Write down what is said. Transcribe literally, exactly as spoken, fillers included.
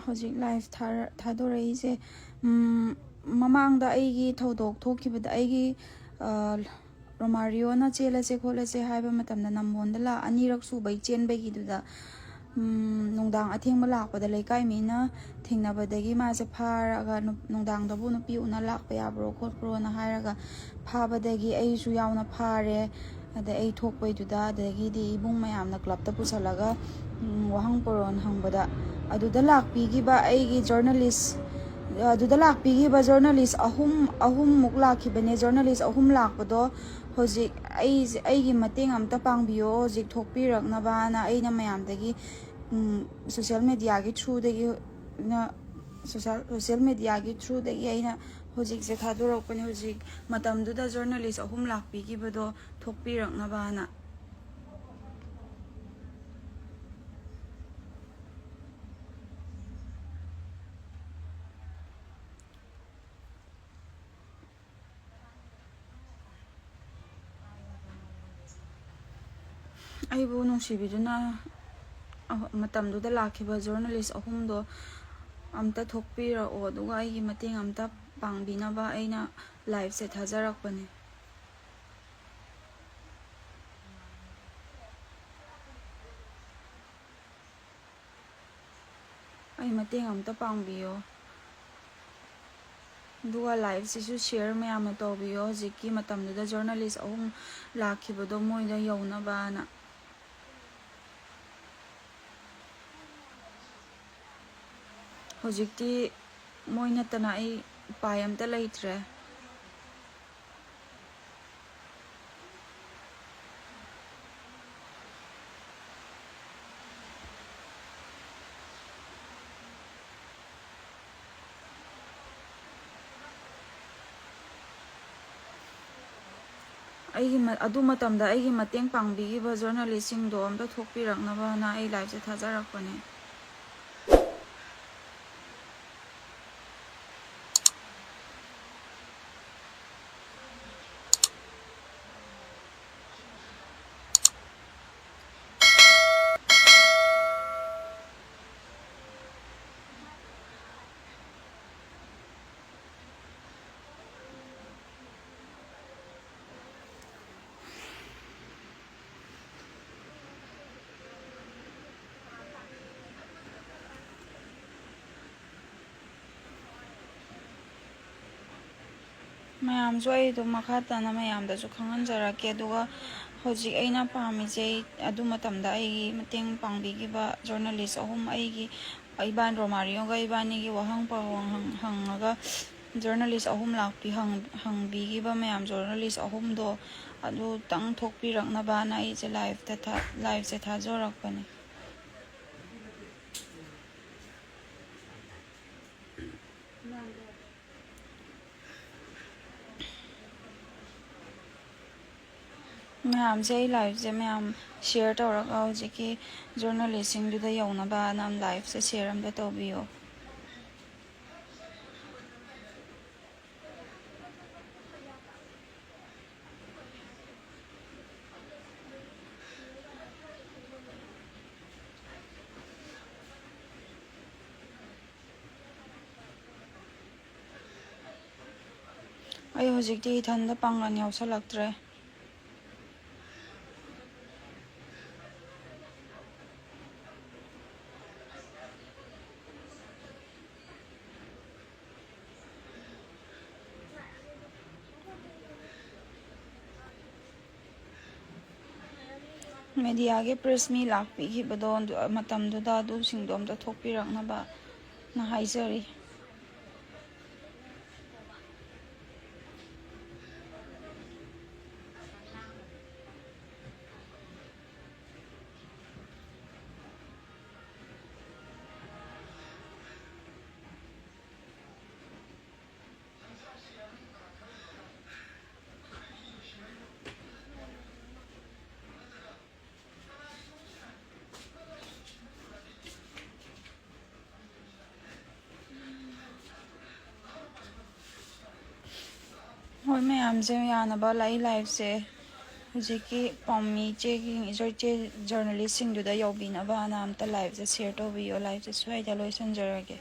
ꯍꯧꯖꯤꯛ ꯂꯥꯏꯐ ꯊꯥꯔ-, ꯊꯥꯗꯣꯔꯛꯏꯁꯦ, ꯎꯝ, ꯃꯃꯥꯡꯗ ꯑꯩꯒꯤ ꯊꯧꯗꯣꯛ ꯊꯣꯛꯈꯤꯕꯗ, ꯑꯩꯒꯤ, ꯑ, ꯔꯣꯃꯥꯔꯤꯌꯣꯅ "ꯆꯦꯜꯂꯁꯦ ꯈꯣꯠꯂꯁꯦ" ꯍꯥꯏꯕ ꯃꯇꯝꯗ ꯅꯝꯕꯣꯟꯗ ꯂꯥ-, ꯑꯅꯤꯔꯛ ꯁꯨꯕꯩ ꯆꯦꯟꯕꯒꯤꯗꯨꯗ, ꯎꯝ, ꯅꯨꯡꯗꯥꯡ ꯑꯊꯦꯡꯕ ꯂꯥꯛꯄꯗ ꯂꯩꯀꯥꯏ ꯃꯤꯅ ꯊꯦꯡꯅꯕꯗꯒꯤ ꯃꯥꯁꯦ ꯐꯥꯔꯒ, ꯅꯨ-, ꯅꯨꯡꯗꯥꯡꯗꯕꯨ ꯅꯨꯄꯤ ꯎꯅ ꯂꯥꯛꯄ ꯌꯥꯕ꯭ꯔꯣ ꯈꯣꯠꯄ꯭ꯔꯣꯅ ꯍꯥꯏꯔꯒ ꯐꯥꯕꯗꯒꯤ ꯑꯩꯁꯨ ꯌꯥꯎꯅ ꯐꯥꯔꯦ꯫ ꯑꯗ ꯑꯩ ꯊꯣꯛꯄꯩꯗꯨꯗ, ꯑꯗꯒꯤꯗꯤ ꯏꯕꯨꯡ ꯃꯌꯥꯝꯅ ꯀ꯭ꯂꯕꯇ ꯄꯨꯁꯜꯂꯒ, ꯎꯝ, ꯋꯥꯍꯪ ꯄꯣꯔꯣꯟ ꯍꯪꯕꯗ, ꯑꯗꯨꯗ ꯂꯥꯛꯄꯤꯈꯤꯕ ꯑꯩꯒꯤ ꯖꯔꯅꯦꯂꯤꯁ, ꯑꯗꯨꯗ ꯂꯥꯛꯄꯤꯈꯤꯕ ꯖꯔꯅꯦꯂꯤꯁ ꯑꯍꯨꯝ, ꯑꯍꯨꯝꯃꯨꯛ ꯂꯥꯛꯈꯤꯕꯅꯦ꯫ ꯖꯔꯅꯦꯂꯤꯁ ꯑꯍꯨꯝ ꯂꯥꯛꯄꯗꯣ ꯍꯧꯖꯤꯛ ꯑꯩꯁꯦ, ꯑꯩꯒꯤ ꯃꯇꯦꯡ ꯑꯝꯇ ꯄꯥꯡꯕꯤꯌꯣ, ꯍꯧꯖꯤꯛ ꯊꯣꯛꯄꯤꯔꯛꯅꯕꯅ ꯑꯩꯅ ꯃꯌꯥꯝꯗꯒꯤ, ꯎꯝ, ꯁꯣꯁꯦꯜ ꯃꯦꯗꯤꯌꯥꯒꯤ ꯊ꯭ꯔꯨꯗꯒꯤ ꯅ-, ꯁꯣꯁꯦꯜ, ꯁꯣꯁꯦꯜ ꯃꯦꯗꯤꯌꯥꯒꯤ ꯊ꯭ꯔꯨꯗꯒꯤ ꯑꯩꯅ ꯍꯧꯖꯤꯛꯁꯦ ꯊꯥꯗꯣꯔꯛꯄꯅꯦ꯫ ꯍꯧꯖꯤꯛ ꯃꯇꯝꯗꯨꯗ ꯖꯔꯅꯦꯂꯤꯁ ꯑꯍꯨꯝ ꯂꯥꯛꯄꯤꯈꯤꯕꯗꯣ ꯊꯣꯛꯄꯤꯔꯛꯅꯕꯅ꯫ ꯑꯩꯕꯨ ꯅꯨꯡꯁꯤꯕꯤꯗꯨꯅ, ꯑ, ꯃꯇꯝꯗꯨꯗ ꯂꯥꯛꯈꯤꯕ ꯖꯔꯅꯦꯂꯤꯁ ꯑꯍꯨꯝꯗꯣ ꯑꯝꯇ ꯊꯣꯛꯄꯤꯔꯛꯑꯣ, ꯑꯗꯨꯒ ꯑꯩꯒꯤ ꯃꯇꯦꯡ ꯑꯝꯇ ꯄꯥꯡꯕꯤꯅꯕ ꯑꯩꯅ ꯂꯥꯏꯐꯁꯦ ꯊꯥꯖꯔꯛꯄꯅꯦ꯫ ꯑꯩ ꯃꯇꯦꯡ ꯑꯝꯇ ꯄꯥꯡꯕꯤꯌꯣ꯫ ꯑꯗꯨꯒ ꯂꯥꯏꯐꯁꯤꯁꯨ ꯁꯤꯌꯔ ꯃꯌꯥꯝꯅ ꯇꯧꯕꯤꯌꯣ, ꯍꯧꯖꯤꯛꯀꯤ ꯃꯇꯝꯗꯨꯗ ꯖꯔꯅꯦꯂꯤꯁ ꯑꯍꯨꯝ ꯂꯥꯛꯈꯤꯕꯗꯣ ꯃꯣꯏꯗ ꯌꯧꯅꯕꯅ꯫ ꯍꯧꯖꯤꯛꯇꯤ ꯃꯣꯏ ꯅꯠꯇꯅ ꯑꯩ ꯎꯄꯥꯏ ꯑꯝꯇ ꯂꯩꯇ꯭ꯔꯦ꯫ ꯑꯩꯒꯤ ꯃ-, ꯑꯗꯨ ꯃꯇꯝꯗ ꯑꯩꯒꯤ ꯃꯇꯦꯡ ꯄꯥꯡꯕꯤꯈꯤꯕ ꯖꯔꯅꯦꯂꯤꯁꯁꯤꯡꯗꯣ ꯑꯝꯇ ꯊꯣꯛꯄꯤꯔꯛꯅꯕꯅ ꯑꯩ ꯂꯥꯏꯐꯁꯦ ꯊꯥꯖꯔꯛꯄꯅꯦ꯫ ꯃꯌꯥꯝꯁꯨ ꯑꯩ ꯑꯗꯨꯝ ꯃꯈꯥ ꯇꯥꯅ ꯃꯌꯥꯝꯗꯁꯨ ꯈꯪꯍꯟꯖꯔꯛꯀꯦ꯫ ꯑꯗꯨꯒ ꯍꯧꯖꯤꯛ ꯑꯩꯅ ꯄꯥꯝꯃꯤꯁꯦ, ꯑꯗꯨ ꯃꯇꯝꯗ ꯑꯩꯒꯤ ꯃꯇꯦꯡ ꯄꯥꯡꯕꯤꯈꯤꯕ ꯖꯔꯅꯦꯂꯤꯁ ꯑꯍꯨꯝ, ꯑꯩꯒꯤ ꯏꯕꯥꯟ ꯔꯣꯃꯥꯔꯤꯌꯣꯒ ꯏꯕꯥꯅꯤꯒꯤ ꯋꯥꯍꯪ ꯄꯥꯎꯍꯪ ꯍꯪ-, ꯍꯪꯉꯒ ꯖꯔꯅꯦꯂꯤꯁ ꯑꯍꯨꯝ ꯂꯥꯛꯄꯤ-, ꯍꯪ-, ꯍꯪꯕꯤꯈꯤꯕ ꯃꯌꯥꯝ ꯖꯔꯅꯦꯂꯤꯁ ꯑꯍꯨꯝꯗꯣ ꯑꯗꯨꯇꯪ ꯊꯣꯛꯄꯤꯔꯛꯅꯕꯅ ꯑꯩꯁꯦ ꯂꯥꯏꯞꯇ ꯊꯥ-, ꯂꯥꯏꯞꯁꯦ ꯊꯥꯖꯔꯛꯄꯅꯦ꯫ ꯃꯌꯥꯝꯁꯦ, ꯑꯩ ꯂꯥꯏꯞꯁꯦ ꯃꯌꯥꯝ ꯁꯤꯌꯔ ꯇꯧꯔꯒ ꯍꯧꯖꯤꯛꯀꯤ ꯖꯔꯅꯦꯂꯤꯁꯁꯤꯡꯗꯨꯗ ꯌꯧꯅꯕꯅ ꯂꯥꯏꯞꯁꯦ ꯁꯤꯌꯔ ꯑꯝꯇ ꯇꯧꯕꯤꯌꯣ꯫ ꯑꯩ ꯍꯧꯖꯤꯛꯇꯤ ꯏꯊꯟꯗ ꯄꯥꯡꯒꯜ ꯌꯥꯎꯁꯜꯂꯛꯇ꯭ꯔꯦ꯫ ꯃꯦꯗꯤꯌꯥꯒꯤ ꯄ꯭ꯔꯦꯁ ꯃꯤ ꯂꯥꯛꯄꯤꯈꯤꯕꯗꯣ, ꯑꯗꯨ, ꯃꯇꯝꯗꯨꯗ ꯑꯗꯨꯁꯤꯡꯗꯣ ꯑꯝꯇ ꯊꯣꯛꯄꯤꯔꯛꯅꯕꯅ ꯍꯥꯏꯖꯔꯤ꯫ ꯍꯣꯏ, ꯃꯌꯥꯝꯁꯦ ꯌꯥꯅꯕ ꯂꯥꯏ ꯂꯥꯏꯐꯁꯦ ꯍꯧꯖꯤꯛꯀꯤ ꯄꯥꯎꯃꯤ ꯏꯆꯦꯒꯤ, ꯏꯆꯦ ꯖꯔꯅꯦꯂꯤꯁꯁꯤꯡꯗꯨꯗ ꯌꯧꯕꯤꯅꯕꯅ ꯑꯝꯇ ꯂꯥꯏꯐꯁꯦ ꯁꯤꯌꯔ ꯇꯧꯕꯤꯌꯣ꯫ ꯂꯥꯏꯐꯁꯦ ꯁ꯭ꯋꯥꯏꯗ ꯂꯣꯏꯁꯤꯟꯖꯔꯒꯦ꯫